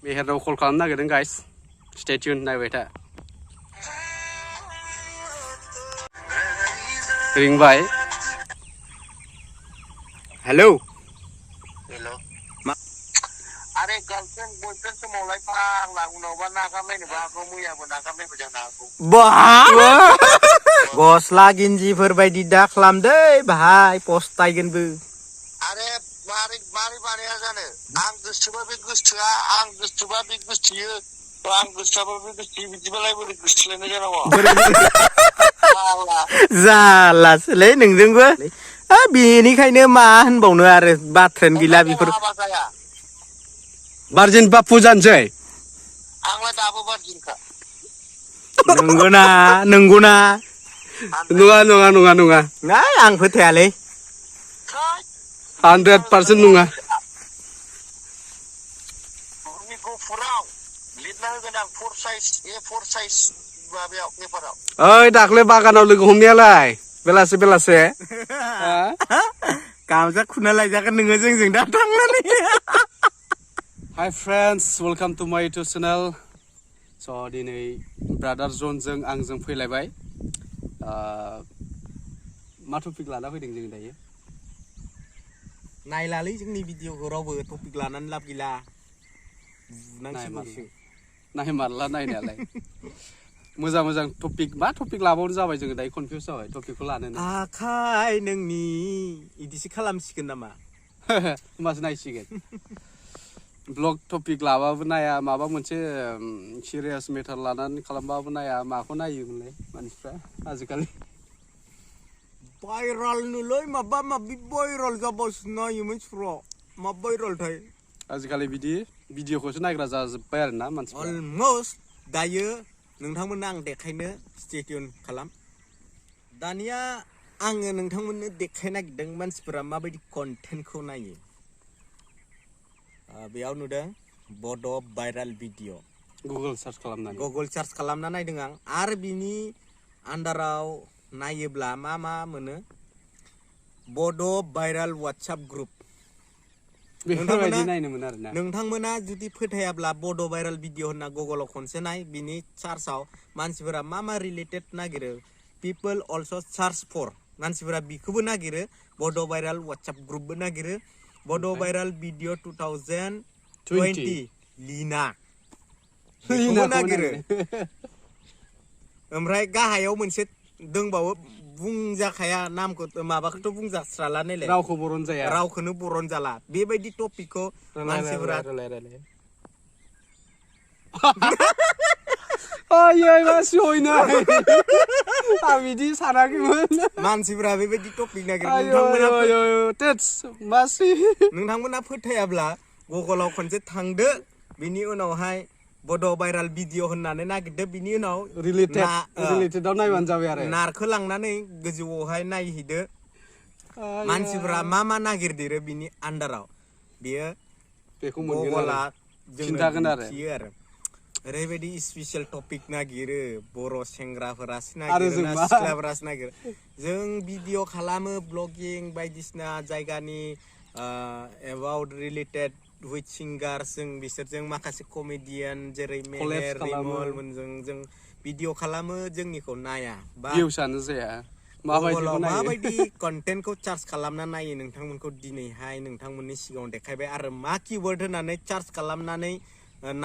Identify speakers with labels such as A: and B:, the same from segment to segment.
A: मेहेरनाव call खालामनो नागिरदों guys stay tune नायबाय था रिंबाय हेलौ
B: हेलौ अरे गर्लफ्रेंड बॉयफ्रेंड समावलाय फाग्ला उनावबा नागारलायनोबो हागौ मैयाबो नागारलायबो जानो हागौ
C: गस्ला गिन्जिफोर बायदि दा खालामदै भाई पस्तायगोनबो
B: अरे मारै बानाया जानो आं गोसोबा बे गोसोआ आं गोसोबा बे गोसोयो आं गोसोआबा बे गोसोयो बिदिबालाय बोरै गोसोलायनाय जानांगौ
C: जालासोलै नोंजोंबो बेनिखायनो मा होनबावनो आरो बाथ्रायानो गैला बेफोर
A: बार्जिन बापु जानोसै
B: आंलाय दाबो बार्जिनखा
C: नंगौना
A: नङा
C: आं फोथायालै
A: 100% नङा
B: गुफुराव लिरना होगोन आं 4 साइज A4 साइज माबायाव पेपाराव
A: ओइ दाख्लै बागानाव लोगो हमनायालाय बेलासे
C: गामसा खुना लायजागोन नोङो जोंजों दा थांनानै
A: हाय फ्रेन्ड्स वेलकाम टु माय इउटुब चेनेल स' दिनै ब्रादार जनजों आंजों फैलायबाय मा टपिक लाना फैदों जों दायो
C: नायलालै जोंनि भिडिअखौ रावबो टपिक लानानै लाब गैला
A: नायमारला नायनायालाय मोजां टपिक मा टपिक लाबावनो जाबाय जोङो दायो कनफिउस जाबाय टपिकखौ लानो
C: आखाय नोंनि इदिसो खालामसिगोन नामा
A: होमबासो नायसिगोन ब्लग टपिक लाबाबो नाया माबा मोनसे सिरियास मेटार लानानै खालामबाबो नाया माखौ नायोमोनलाय मानसिफ्रा आजिखालि
C: भाइराल नुलै माबा माबि भाइराल जाबासो नायो मानसिफ्रा मा भाइराल थाय
A: आजिखालि बिदि भिडिअखौसो नायग्रा जाजोब्बाय आरो ना मानसिफ्रा
C: अलमोस्ट दायो नोंथांमोननो आं देखायनो स्टे टिउन खालाम दानिया आङो नोंथांमोननो देखायनो नागिरदों मानसिफोरा माबायदि कन्टेन्टखौ नायो बेयाव नुदों बड' भाइराल भिडिअ
A: गुगल सार्च
C: खालामना नायदों आं आरो बिनि आन्दाराव नायोब्ला मा मोनो बड' भाइराल वाट्सएप ग्रुप
A: बेफोरबायदि नायनो मोनो आरोना
C: नोंथांमोना जुदि फोथायाब्ला बड' भाइराल भिडिअ होनना गुगलाव खनसे नाय बिनि सार्चआव मानसिफोरा मा रिलेटेड नागिरो पिपल अल्सो सार्च फर मानसिफोरा बिखौबो नागिरो बड' भाइराल वाट्सएप ग्रुपबो नागिरो बड' भाइराल भिडिअ 2020 लिना बेखौबो नागिरो ओमफ्राय गाहायाव मोनसे दंबावो बुंजाखाया नामखौ माबाखौथ' बुंजास्राला नायलाय रावखौनो बरन जाला बेबायदि टपिकखौ मानसिफोरा
A: बिदि सानाखैमोन
C: मानसिफोरा बेबायदि टपिक नागिरो नोंथांमोना फोथायाब्ला गुगलाव खनसे थांदो बिनि उनावहाय बड' भाइराल भिडिअ होननानै नागिरदो बिनि उनाव
A: रिलेटेडआव नायबानो जाबाय आरो
C: नारखो लांनानै गोजौआवहाय नायहैदो मानसिफोरा मा नागिरदेरो बिनि आन्दाराव बियो
A: बेखौ
C: गगला
A: खिन्थागोन आरो
C: ओरैबायदि स्पेसियेल टपिक नागिरो बर' सेंग्राफोरासो नागिरो ना सिख्लाफोरासो नागिरो जों भिडिअ खालामो ब्लगिं बायदिसिना जायगानि एबाउट रिलेटेड हुइथ सिंगार जों बिसोरजों माखासे कमेडियान जेरै मेहेर रिमल मोनजों जों भिडिअ खालामो जोंनिखौ नाया
A: भिउसानो जाया
C: माबायदि कन्टेन्टखौ चार्ज खालामना नायो नोंथांमोनखौ दिनैहाय नोंथांमोननि सिगाङाव देखायबाय आरो मा किवर्ड होनानै चार्ज खालामनानै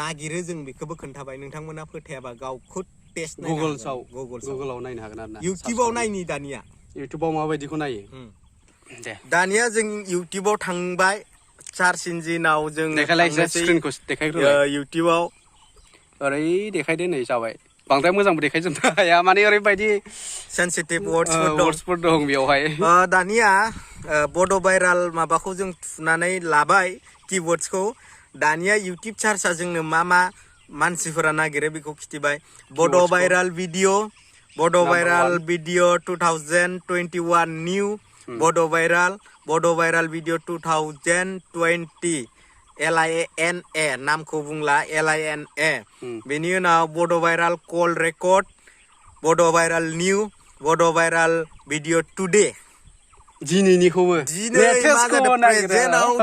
C: नागिरो जों बेखौबो खोन्थाबाय नोंथांमोना फोथायाबा गावखौ टेस्ट
A: गुगलाव नायनो हागोन आरो ना
C: इउटिउबाव नायनि दानिया
A: इउटिउबाव माबायदिखौ नायो दे दानिया
C: जों इउटिउबाव थांबाय सार्च इन्जिनाव जों
A: स्क्रिनखौ देखायग्रोबाय
C: इउटिउबाव
A: ओरै देखायदो नै जाबाय बांद्राय मोजांबो देखायजोबनो हाया माने ओरैबायदि
C: सेन्सिटिभ वर्ड्सफोर
A: दं बेवहाय
C: दानिया बड' भाइराल माबाखौ जों थुनानै लाबाय किवर्ड्सखौ दानिया इउटिउब सार्चआ जोंनो मा मानसिफोरा नागिरो बेखौ खिथिबाय बड' भाइराल भिडिअ 2021 निउ बड' भाइराल भिडिअ 2020 LINA नामखौ बुंला LINA बेनि उनाव बड' भाइराल कल रेकर्ड बड' भाइराल निउ बड' भाइराल भिडिअ टुडे
A: दिनैनिखौबो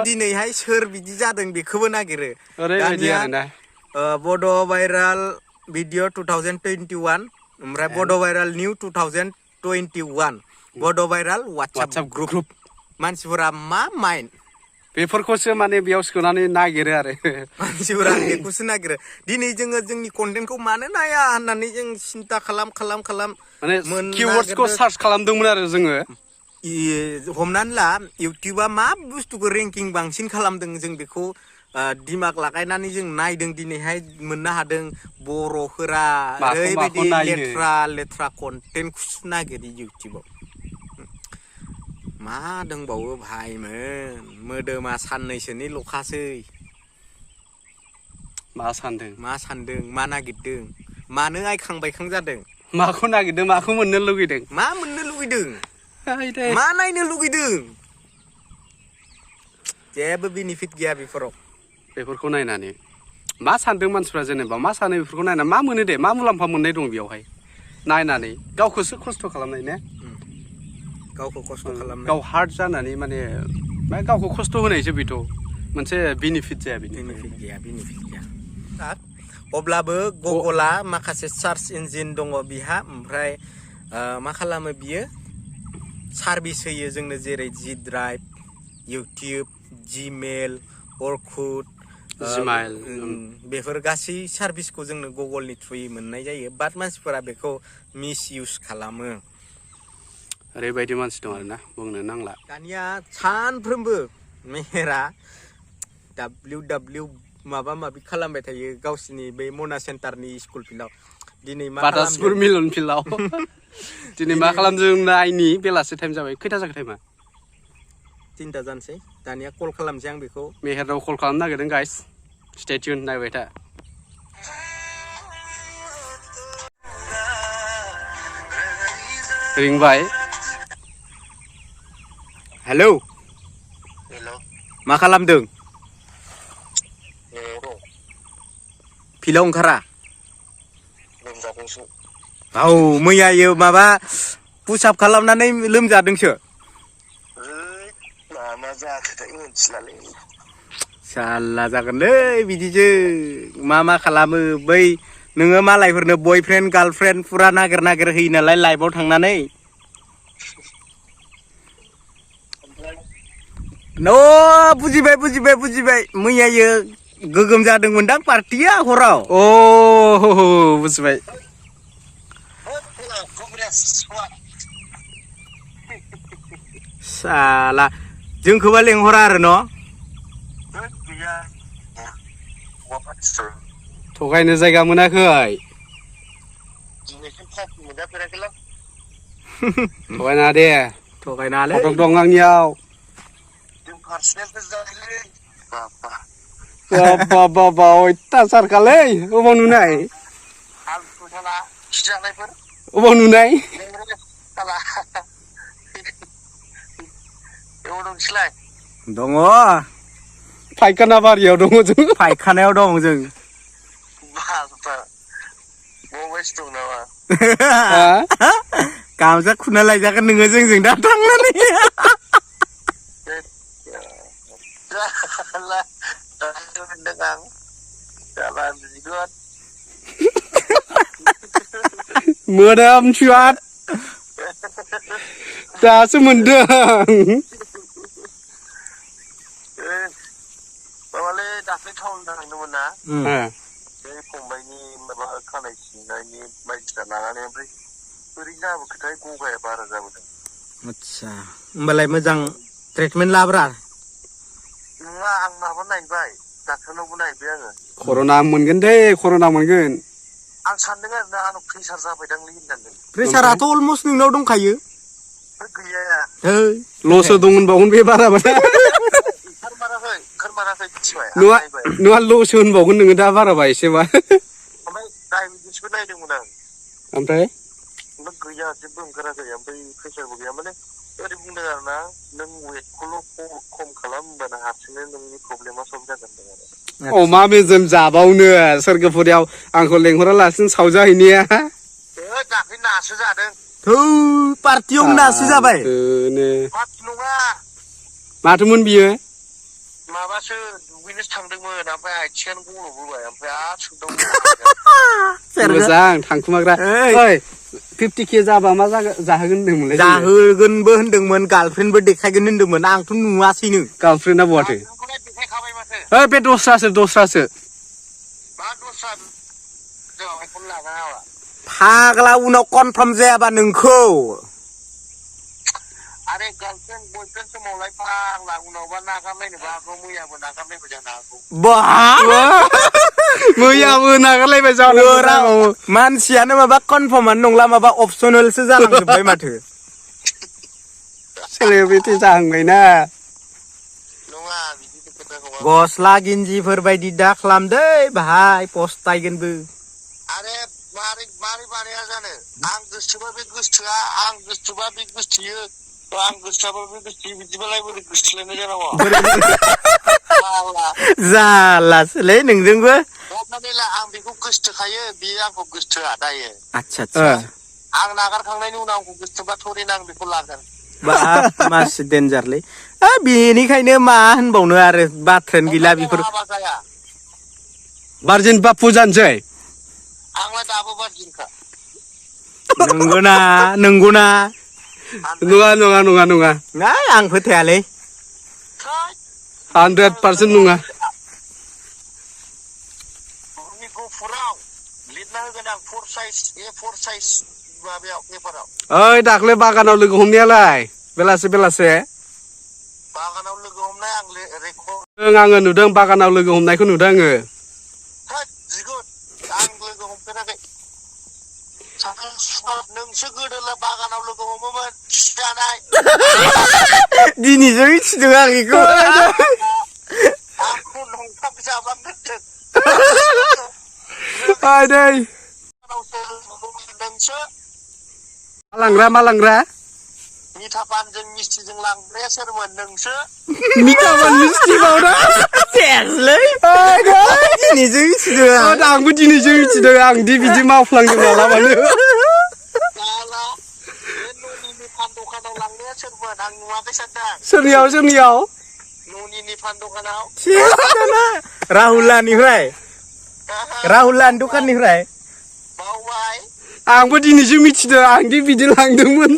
C: दिनैहाय सोर बिदि जादों बेखौबो नागिरो
A: ओरैबायदि आरोना
C: बड' भाइराल भिडिअ 2021 ओमफ्राय बड' भाइराल निउ 2021 बड' भाइराल वाट्सएप ग्रुप मानसिफोरा मा माइन
A: बेफोरखौसो माने बेयाव सोनानै नागिरो आरो
C: मानसिफोरा बेखौसो नागिरो दिनै जोङो जोंनि कन्टेन्टखौ मानो नाया होननानै जों सिन्था खालाम
A: माने किवर्ड्सखौ सार्च खालामदोंमोन आरो जोङो
C: हमनानै ला इउटिउबा मा बुस्थुखौ रेंकिं बांसिन खालामदों जों बेखौ दिमाग लागायनानै जों नायदों दिनैहाय मोननो हादों बर'फोरा ओरैबायदि लेथ्रा कन्टेन्टखौसो नागिरो इउटिउबाव मा दंबावो भाइमोन मोदोमा साननैसोनि लखासै
A: मा सानदों
C: मा नागिरदों मानो आइखां बायखां जादों
A: माखौ नागिरदों माखौ मोननो लुगैदों
C: मा मोननो लुगैदों मा नायनो लुगैदों जेबो बेनिफिट गैया
A: बेफोरखौ नायनानै मा सानदों मानसिफ्रा जेनेबा मा सानो बेफोरखौ नायनानै मा मोनो दे मा मुलाम्फा मोननाय दं बेयावहाय नायनानै गावखौसो खस्थ' खालामनाय ने
C: गावखौ खस्थ' खालामनाय
A: गाव हार्ड जानानै माने गावखौ खस्थ' होनायसो बेथ' मोनसे बेनिफिट जाया
C: बेनिफिट गैया अब्लाबो गुगोला माखासे सार्च इन्जिन दङ बिहा ओमफ्राय मा खालामो बियो सार्भिस होयो जोंनो जेरै जि ड्राइभ इउटिउब जिमेल अर्कुट
A: जिमाइल
C: बेफोर गासै सार्भिसखौ जोंनो गुगोलनि थ्रुयै मोननाय जायो बाट मानसिफोरा बेखौ मिस इउस खालामो
A: ओरैबायदि मानसि दं आरोना बुंनो नांला
C: दानिया सानफ्रोमबो मेहेरा WW माबा माबि खालामबाय थायो गावसिनि बे मना सेन्टारनि स्कुल फिल्डआव दिनै मा
A: बाटासपुर मिलन फिल्डआव दिनै मा खालामदों नायनि बेलासि टाइम जाबाय खैथा जाखो टाइमा
C: 3टा जानोसै दानिया कल खालामसै आं बेखौ
A: मेहेरनाव कल खालामनो नागिरदों गाइस स्टे टिउन नायबाय था रिंबाय
C: हेलौ मा खालामदों फिल्डआव ओंखारा औ मैयायो माबा पुसआप खालामनानै लोमजादोंसो साला जागोनलै बिदिजों मा खालामो बै नोङो मालायफोरनो बयफ्रेन्ड गार्लफ्रेन्ड फुरा नागिर होयो नालाय लाइभआव थांनानै बुजिबाय मैयायो गोगोम जादोंमोनदां पार्टिया हराव
A: बुजिबाय
C: साला जोंखौबा लेंहरा आरो न'
A: थगायनो जायगा मोनाखै थगायनाङा फटक दं आंनियाव बाबा अयथासारखालै अबाव नुनाय
C: दङ
A: फायखाना बारियाव दङ जों
C: फायखानायाव दं जों गामसा खुना लायजागोन नोङो जोंजों दा थांनानै
A: मोदोम सुवाद दासो मोनदों
B: माबालै दाख्लै टाउन थांदोंमोन ना बे फंबायनि माबा खानाय सिननायनि बायदिसिना लानानै ओमफ्राय ओरै जाबोखोथाय गगाया बारा जाबोदों
C: आदसा होमबालाय मोजां ट्रिटमेन्ट लाब्रा
B: नङा आं माबा नायबाय डाक्टारनावबो नायबाय आङो
A: कर'ना मोनगोन आं
B: सानदों आरोना आंनाव प्रेसार जाबायदांलै होननानै
C: प्रेसाराथ' अलमस्ट नोंनाव दंखायो
B: गैया
A: लसो दं होनबावगोन बे बाराबाथाय
B: ओंखारमाराखै मिथिबाय
A: नङा लसो होनबावगोन नोङो दा बाराबा एसेबा
B: ओमफ्राय डायबेटिसबो नायदोंमोन आं
A: ओमफ्राय
B: गैया जेबो ओंखाराखै ओमफ्राय प्रेसारबो गैया माने ओरै बुंदों आरो ना नों वेटखौल' खम खालाम होनबानो हारसिंनो नोंनि प्रब्लेमा सल्भ जागोन आरो
A: अमा मेजेम जाबावनो सोरगोफुरियाव आंखौ लेंहरालासिनो सावजाहैनाया
B: दाख्लै नासो जादों
C: पार्टियाव नासो जाबाय
B: पार्टि नङा
A: माथोमोन बियो
B: माबासो दुगैनोसो थांदोंमोन ओमफ्राय आथिंआनो गल'बोबाय ओमफ्राय आरो सोंदोंमोन
A: मोजां थांखुमाग्रा ओइ 50K जाबा मा जाहोगोन होनदोंमोनलाय
C: जाहोगोनबो होनदोंमोन गार्लफ्रेन्डबो देखायगोन होनदोंमोन आंथ' नुवासैनो
A: गार्लफ्रेन्डआ बहाथो
B: देखायखाबाय माथो
A: ओइ बे दस्रासो
B: मा दस्रा बेखौनो लागावा
C: फाग्ला उनाव कनफार्म जायाबा नोंखौ
B: आरे गार्लफ्रेन्ड बयफ्रेन्ड समावलाय फाग्ला उनावबा नागारलायनोबो हागौ मैयाबो नागारलायबाय जानो हागौ
C: बा
A: मैयाबो नागारलायबाय जानो
C: मानसियानो माबा कनफार्मानो नंला माबा अपसनेलसो जालांजोब्बाय माथो
A: सेलेब्रिटि जाहांबायना
B: नङा बिदि खोथा नङा
C: गस्ला गिन्जिफोर बायदि दा खालामदै भाइ पस्तायगोनबो
B: आरे मारै बानाया जानो आं गोसोबा बे गोसोआ आं गोसोबा बे गोसोयो आं गोसोआबा बे गोसोयो बिदिबालाय बोरै गोसोलायनाय जानांगौ
C: जालासोलै नोंजोंबो
B: आं बेखौ गोसोखायो बियो आंखौ गोसोआ दायो
C: आच्छा
B: आं नागारखांनायनि उनाव आंखौ गोसोबा थरिनो आं बेखौ लागोन
C: बाब मासि डेन्जारलै बेनिखायनो मा होनबावनो आरो बाथ्रायानो गैला बेफोर
A: बार्जिन बाप्पु जानोसै
B: आंलाय दाबो बार्जिनखा
C: नंगौना
A: नङा
C: आं फोथायालै
A: 100% नङा
B: गुफुराव लिरना होगोन आं 4 साइज माबायाव पेपाराव
A: ओइ दाख्लै बागानाव लोगो हमनायालाय बेलासे
B: बागानाव लोगो हमनाय आं
A: रेकर्ड आङो नुदों बागानाव लोगो हमनायखौ नुदों आङो
B: जिगुद आं लोगो हमफेराखै नोंसो गोदोला बागानाव लोगो हमोमोन जानाय
C: दिनैसो मिथिदों आं बेखौ
B: आंखौ नंखाब जाबा नोंसो
A: मा लांग्रा
B: मिथापानजों मिस्टिजों लांग्राया सोरमोन नोंसो
A: मिथापान मिस्टि बावना
C: दिनैसो मिथिदों
A: आंबो दिनैसो मिथिदों आं दि बिदि मावफ्लांदों मालाबानो
B: न'निनि पान दखानाव लांनाया सोरमोन आं नुवाखै सानदां
A: सोरनियाव
B: न'निनि पान दखानाव
C: राहुलानि दखाननिफ्राय
B: बावबाय
A: आंबो दिनैसो मिथिदों आं दि बिदि लांदोंमोन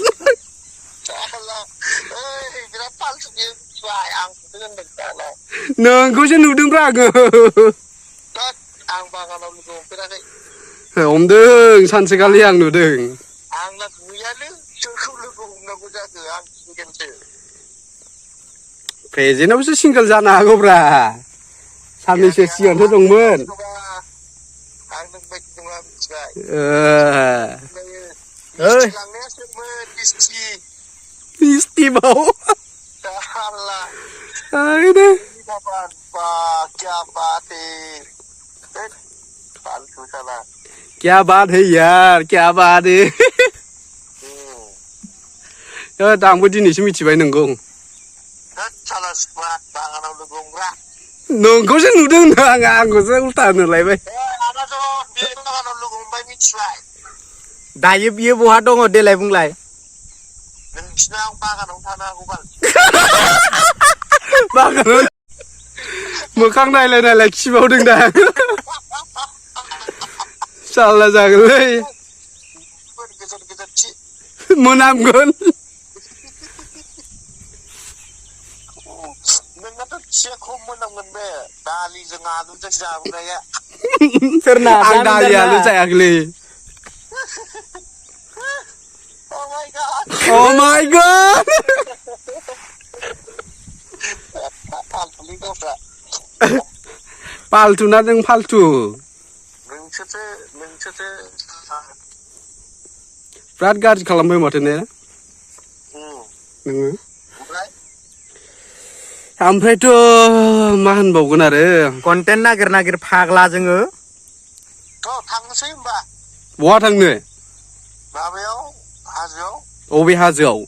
B: बिराद फालतु बियो मिथिबाय आं होनदों
A: नोंखौसो नुदोंब्रा आङो
B: आं बागानाव लोगो हमफेराखै
A: हमदों सानसेखालि आं नुदों
B: आंना गैयालै सोरखौ लोगो हमनांगौ जाखो आं सिंगेलसो
A: प्रेजेन्टआवसो सिंगोल जानो हागौब्रा साननैसो सिगांथ' दंमोन
B: आं नोंबायदि नङा मिथिबाय लांनाया सोरमोन मिस्टि बाव क्या बात है फालतू साला
A: क्या बात है यार क्या बात है आंबो दिनैसो मिथिबाय नोंगौ
B: बागानाव लोगो हमग्रा
A: नोंखौसो नुदों आंखौसो उल्था होनलायबाय
B: बागानाव लोगो हमबाय मिथिबाय
C: दायो बियो बहा दङ देलाय बुंलाय
B: नोंसिना आं बागानाव थानो हागौ
A: बागानाव मोखां नायलाय खिबावदों दा साला जागोनलै मोनामगोन
B: नोंनाथ' खिया खम मोनामगोन बे दालिजों आलुजों जाबोनाया
C: सोरना
A: आं दालि आलु जायाखैलै Oh my god! फालतु ना नों फालतु
B: नोंसोरसो
A: बिराद गाज्रि खालामबाय माथो ने नोङो ओमफ्रायथ' मा होनबावगोन आरो
C: कन्टेन्ट नागिर फाग्ला जोङो
B: थांनोसै होमबा
A: बहा थांनो
B: माबायाव हाजोआव
A: अबे हाजोआव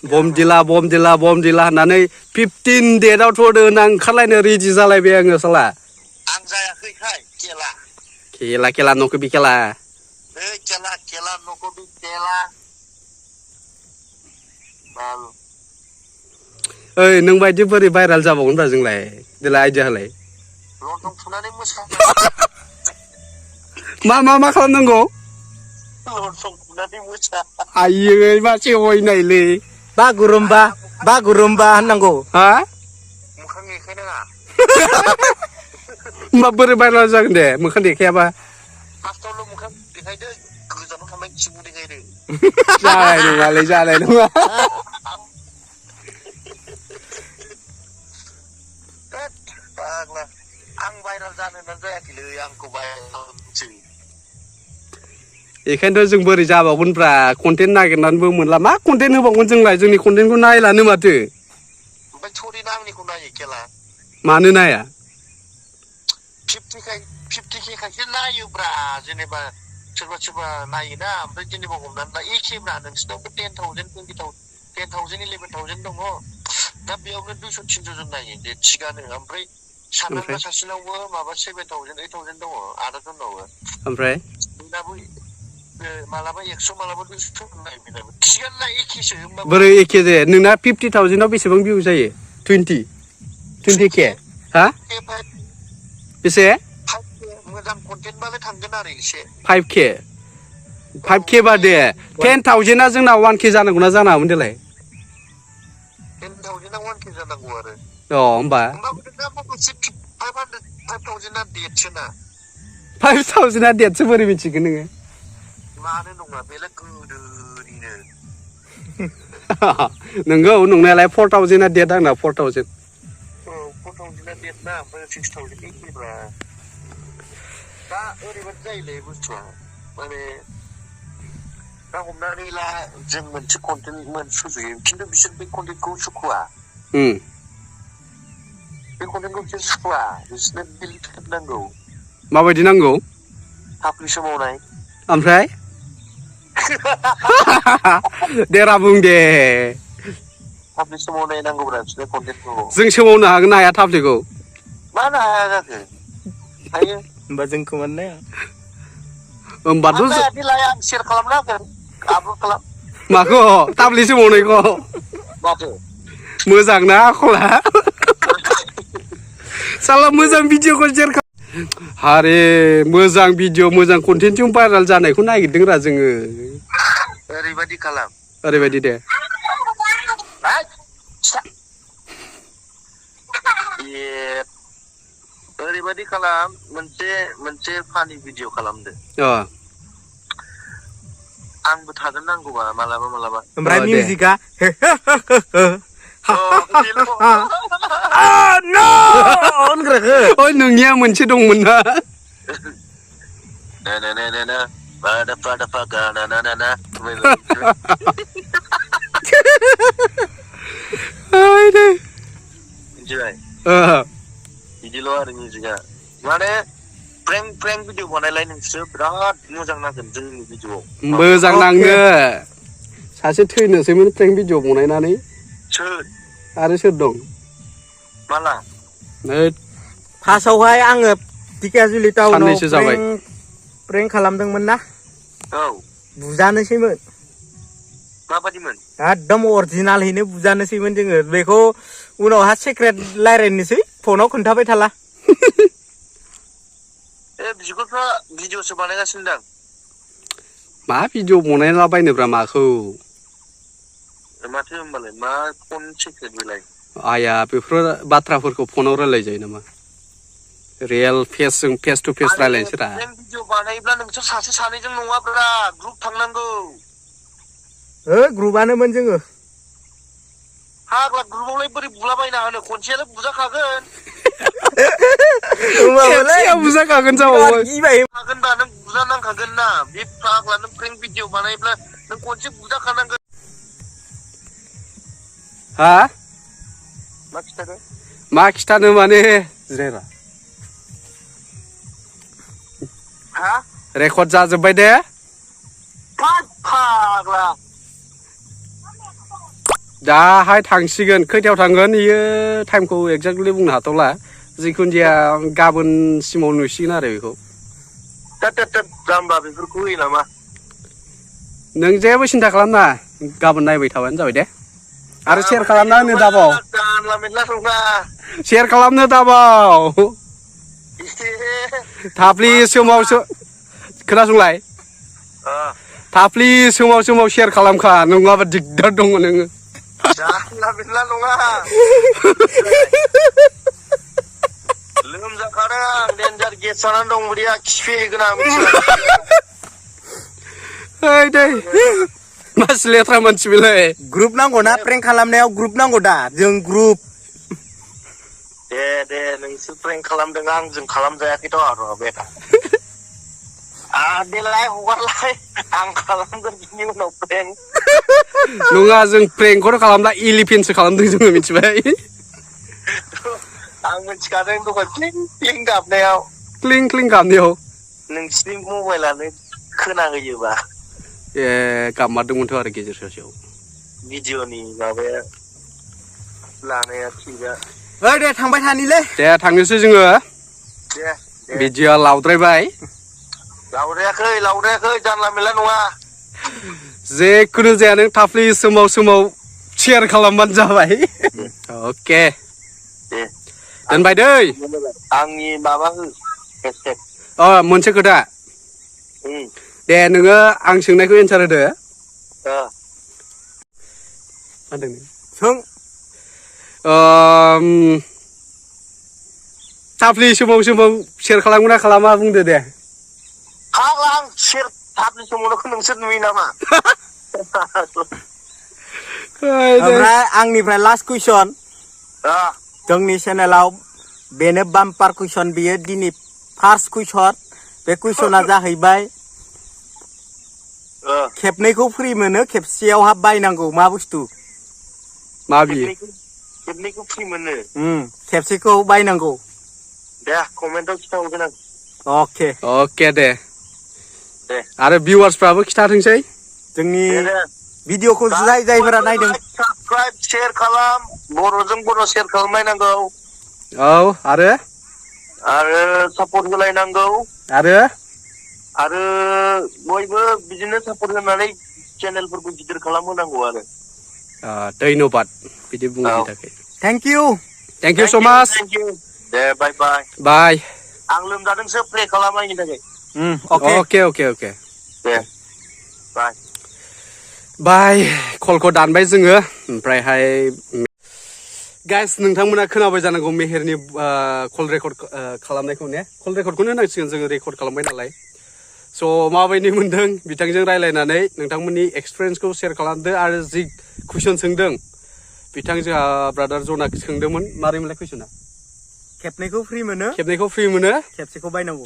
A: बमदिला होननानै 15 डेटआवथ' दोना ओंखारलायनो रेडि जालायबाय आङो साला
B: आं जायाखैखाय
A: खेला न'खौ बि खेला ओइ नों बायदि बोरै भाइराल जाबावगोनब्रा जोंलाय देलाय आइडिया होलाय
B: लंथं थुनानै मोसा
A: मा खालामनांगौ
B: लंथं थुनानै मोसा
A: आयै मासे अयनायलै
C: बागुरुम्बा होननांगौ
A: हा
B: मोखां देखायनाङा
A: होमबा बोरै भाइराल जागोन दे मोखां देखायाबा
B: फार्स्टआवल' मोखां देखायदो गोजानाव थांनाय खिबु देखायदो
A: जानाय नङा
B: फाग्ला आं भाइराल जानो होननानै जायाखैलै आंखौ भाइराल खालामसै
A: बेखायनोथ' जों बोरै जाबावगोनब्रा कन्टेन्ट नागिरनानैबो मोनला मा कन्टेन्ट होबावगोन जोंलाय जोंनि कन्टेन्टखौ नायलानो माथो
B: ओमफ्राय थरिना आंनिखौ नायो खेला
A: मानो नाया
B: 50K खायसे नायोब्रा जेनेबा सोरबा नायोना ओमफ्राय जेनेबा हमनानै ला एखेब्रा नोंसिनावबो 10,000 20,000 10,000 11,000 दङ दा बेयावनो 200-300 जन नायो जे थिगानो ओमफ्राय साननानै सासेनावबो माबा 7,000 8,000 दङ आदाजनावबो
A: ओमफ्राय
B: बेनाबो मालाबा 100 मालाबा 200 नायो बेनाबो थिगानो ना एखेसो
A: बोरै एखे जायो नोंना 50,000 आव बेसेबां भिउ जायो 20K हा बेसे
B: मोजां कन्टेन्ट बालाय थांगोन आरो एसे
A: 5K बादे 10,000 आ जोंना 1K जानांगौना जानाङामोन देलाय
B: 10,000 आ 1K जानांगौ आरो
A: होमबा
B: 5,000 आ डेटसोना
A: 5,000 आ डेटसो बोरै मिथिगोन नोङो
B: मानो नङा बेलाय गोदोनिनो
A: नंगौ नंनायालाय 4,000 आ डेट आंना 4,000
B: 4,000 आ डेट ना ओमफ्राय 6,000 एखेब्रा दा ओरैबादि जायोलै बुस्थुआ माने दा हमनानै ला जों मोनसे कन्टेन्ट सुजुयो खिन्थु बिसोर बे कन्टेन्टखौ सुखुवा बिसोरनो डिलिट खालामनांगौ
A: माबायदि नांगौ
B: पाब्लिश मावनाय
A: ओमफ्राय देरा बुं दे
B: पाब्लिश मावनाय नांगौब्रा बिसोरनो कन्टेन्टखौ
A: जों सोमावनो हागोन ना हाया थाबलिखौ
B: मानो हाया जाखो हायो
C: होमबा जोंखौ मानो नाया
A: होमबाथ'
B: आं शेयार खालामना होगोन आपल'ड खालाम
A: माखौ थाबलि सोमावनायखौ
B: माथो
A: मोजां ना आखला साला मोजां भिडिअखौ शेयार हारे मोजां भिडिअ मोजां कन्टेन्टजों भाइराल जानायखौ नागिरदोंरा जोङो
B: ओरैबायदि खालाम
A: ओरैबायदि दे
B: ओरैबायदि खालाम मोनसे फानि भिडिअ खालामदो आंबो थागोन नांगौबा मालाबा
C: ओमफ्राय मिउजिकआ
A: नोंनिया मोनसे दंमोन ना
B: बिदिल' आरो मिउजिकआ माने प्रेंक भिडिअ बानायलाय नोंसोर बिराद मोजां नांगोन जोंनि भिडिअआव
A: मोजां नांनो सासे थैनोसैमोन प्रेंक भिडिअ बनायनानै आरो सोर दं
B: माला
C: फार्स्टआवहाय आङो धिकियाजुलि
A: साननैसो जाबाय
C: टाउनाव प्रेंक खालामदोंमोन ना बुजानोसैमोन
B: माबादिमोन
C: एकदम अरिजिनालहैनो बुजानोसैमोन जोङो बेखौ उनावहा सिक्रेट रायलायनोसै फनाव खोन्थाबाय थाला
B: बिगुरफ्रा भिडिअसो बानायगासिनो दां
A: मा भिडिअ बनायला बायनोब्रा माखौ
B: माथो होमबालाय मा फन सिक्रेट बेलाय
A: आया बेफोर बाथ्राफोरखौ फनाव रायलाय जायो नामा रियेल फेस टु फेस रायलायनोसै रा
B: भिडिअ बानायोब्ला नोंसोर सासे सानैजों नङाब्रा ग्रुप थांनांगौ
C: ग्रुपआनोमोन जोङो
B: हाग्रा ग्रुपआवलाय बोरै बुलाबायना होनो खनसेयालाय बुजाखागोन
A: बुजाखागोन
B: हागोनबा नों बुजा नांखागोन ना बे फाग्ला नों प्रेंक भिडिअ बानायोब्ला नों खनसे बुजाखानांगोन
A: हा
B: मा
A: खिथानो माने जिरायरा
B: हा
A: रेकर्ड जाजोब्बाय दे
B: फाग्ला
A: दाहाय थांसिगोन खैथायाव थांगोन इयो टाइमखौ एक्जेक्टलि बुंनो हाथ'ला जिखुनु जाया गाबोनसिमाव नुसिगोन आरो बेखौ
B: जाम्बा बेफोरखौ होयो नामा
A: नों जेबो सिन्था खालामना गाबोन नायबाय थाबानो जाबाय दे Aru share खालामना होनो दाबाव.
B: Janganlah minta nunga.
A: Share खालामनो दाबाव. Tapli समाव खोनासंलाय. Tapli समाव share खालामखा नङाबा दिगदार दङ नोङो.
B: Janganlah minta nunga. Loomजाखादों डेन्जार गेट जानानै दं बिदिया खिफि गोनां मिथिबाय.
A: Hey deh. Mas letra मानसि बेलाय.
C: ग्रुप नांगौ ना प्रेंक खालामनायाव ग्रुप नांगौ दा जों ग्रुप
B: दे नोंसोर प्रेंक खालामदों आंजों खालामजायाखैथ' आरो बे देलाय हगारलाय आं खालामगोन बिनि उनाव प्रेंक
A: नङा जों प्रेंकखौथ' खालामला इलिफेन्टसो खालामदों जोङो मिथिबाय.
B: आं मिथिखादों दहाय क्लिं क्लिं गाबनायाव
A: क्लिं क्लिं गाबनायाव
B: नोंसिनि मबाइलानो खोनाहोयोबा
A: गाबमारदोंमोनथ' आरो गेजेर ससेयाव
B: भिडिअनि माबाया लानाया थिगा.
C: ओइ दे थांबाय थानिलै
A: दे थांनोसै जोङो
B: दे
A: भिडिअ'आ लावद्रायबाय
B: लावद्रायाखै जानला मेनला नङा.
A: जेखुनु जाया नों थाफ्लि समाव शेयार खालामबानो जाबाय. अके
B: दे
A: दोनबाय दै.
B: आंनि माबा हो हेशटेग.
A: मोनसे खोथा दे नोङो आं सोंनायखौ एन्सार होदो. मा होनदों
C: सों
A: थाफ्लि समाव शेयार खालामगोन ना खालामा बुंदो दे.
B: आं शेयार थाफ्लि समावनो नोंसोर नुयो नामा?
C: ओमफ्राय आंनिफ्राय लास्ट कुइसन जोंनि चेनेलाव बेनो बाम्पार कुइसन बियो दिनै फार्स्ट कुइसन. बे कुइसना जाहैबाय खेबनैखौ फ्रि मोनो खेबसेयावहा बायनांगौ मा बुस्थु?
A: मा बियो?
B: खेबनैखौ फ्रि मोनो
C: खेबसेखौ बायनांगौ.
B: दे कमेन्टआव खिथाहरगोन आं.
A: अके दे आरो भिउवार्सफ्राबो खिथाथोंसै
C: जोंनि भिडिअखौ जायफोरा नायदों.
B: साबस्क्राइब शेयार खालाम बर'जों बर' शेयार खालामलायनांगौ.
A: औ आरो
B: सापर्ट होलायनांगौ
A: आरो
B: बयबो बिदिनो सापर्ट होनानै चेनेलफोरखौ गिदिर खालामहोनांगौ आरो.
A: धन्यबाद बिदि बुंनायनि थाखाय.
C: थेंक इउ
A: सो माच.
B: दे बाय. आं लोमजादोंसो प्रे खालामनायनि थाखाय.
A: अके
B: दे
A: बाय. कलखौ दानबाय जोङो ओमफ्रायहाय गाइस नोंथांमोना खोनाबाय जानांगौ मेहेरनि कल रेकर्ड खालामनायखौ ने कल रेकर्डखौनो होनांसिगोन जोङो रेकर्ड खालामबाय नालाय. स' माबायदि मोनदों बिथांजों रायलायनानै नोंथांमोननि एक्सपिरियेन्सखौ शेयार खालामदो आरो जि कुइसन सोंदों बिथां जोंहा ब्रादार जना सोंदोंमोन मारैमोनलाय कुइसना?
C: खेबनैखौ फ्रि मोनो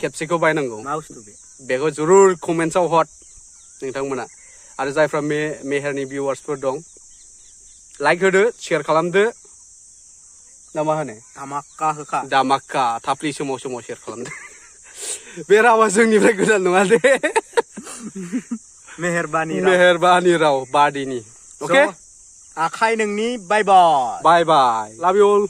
A: खेबसेखौ बायनांगौ
C: मा बुस्थु
A: बेखौ जरुर कमेन्ट्सआव हर नोंथांमोना. आरो जायफ्रा मेहेरनि भिउवार्सफोर दं लाइक होदो शेयार खालामदो ना मा होनो दामाक्का थाफ्लि समाव शेयार खालामदो. बे रावा जोंनिफ्राय गोदान नङा दे. मेहेरबानि राव बादिनि. अके आखाइ नोंनि बाय बाय लाभ इउ अल.